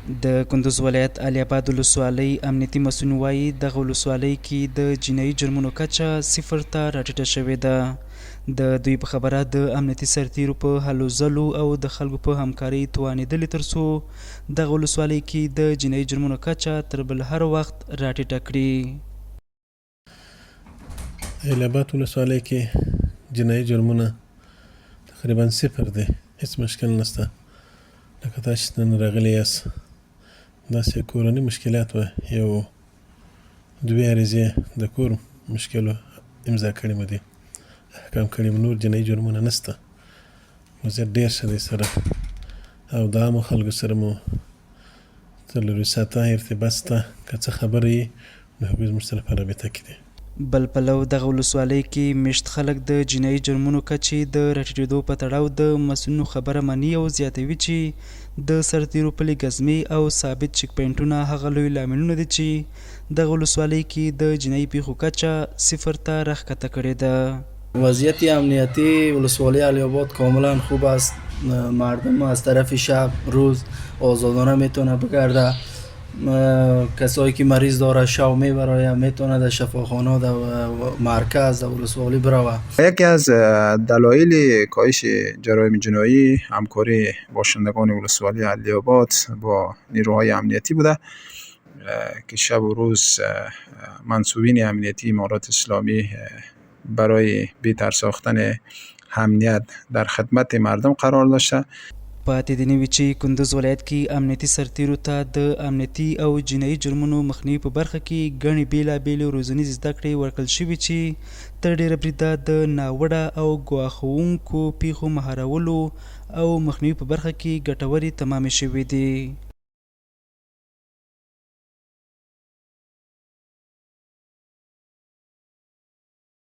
د کندوز ولایت علي اباد ولسوالۍ امنیتي مسؤلین وايي، دغه ولسوالۍ کې د جنايي جرمونو کچه صفر ته راټیټه شوې ده. د دوی په خبره، د امنیتي سرتېرو په هلو ځلو او د خلکو په همکارۍ توانېدلي ترڅو دغه ولسوالۍ کې د جنايي جرمونو کچه تر بل هر وخت راټیټه کړي. علي اباد ولسوالۍ کې جنایي جرمونه تقریبا صفر دی، هیڅ مشکل نشته. لکه تاسو چې نن راغلي یاست، داسې کورني مشکلات وه، یو دوې عریضې د کور مشکل امضا کړي مو دي، احکام کړي مو، نور جنایي جرمونه نشته. وضعیت ډېر ښه دی سره او د عامو خلکو سره مو څلورویشت ساعته ارتباط شته، که څه خبره وي نو هغوی زموږ سره په رابطه کې دي. بل پلو دغه ولسوالۍ کې مېشت خلک د جنايي جرمونو کچې د راټیټېدو په تړاو د مسؤلینو خبره مني او زیاتوي چې د سرتېرو پلې ګزمې او ثابت چیک پواینټونه هغه لوی لاملونه دي چې دغه ولسوالۍ کې د جنايي پېښو کچه صفر ته راښکته کړې ده. وضعیت امنیتی ولسوالی علی آباد کاملا خوب است. مردم از طرف شب روز آزادانه میتونه بگرده. کسایی که مریض داره شو میبرایه، میتونه در شفاخانه در مرکز در ولسوالی بروه. یکی از دلایل کاهش جرایم جنایی همکاری باشندگان ولسوالی علی آباد با نیروهای امنیتی بوده که شب و روز منسوبین امنیتی امارات اسلامی برای بهتر ساختن امنیت در خدمت مردم قرار داشته. پاتې دې نه وي چې کندوز ولایت کې امنیتي سرتېرو ته د امنیتي او جنایي جرمونو مخنیوي په برخه کې ګڼې بېلا بېلې روزنیزې زده کړې ورکړل شوي چې تر ډېره بریده د ناوړه او ګواښوونکو پېښو مهارولو او مخنیوي په برخه کې ګټورې تمامې شوې دي.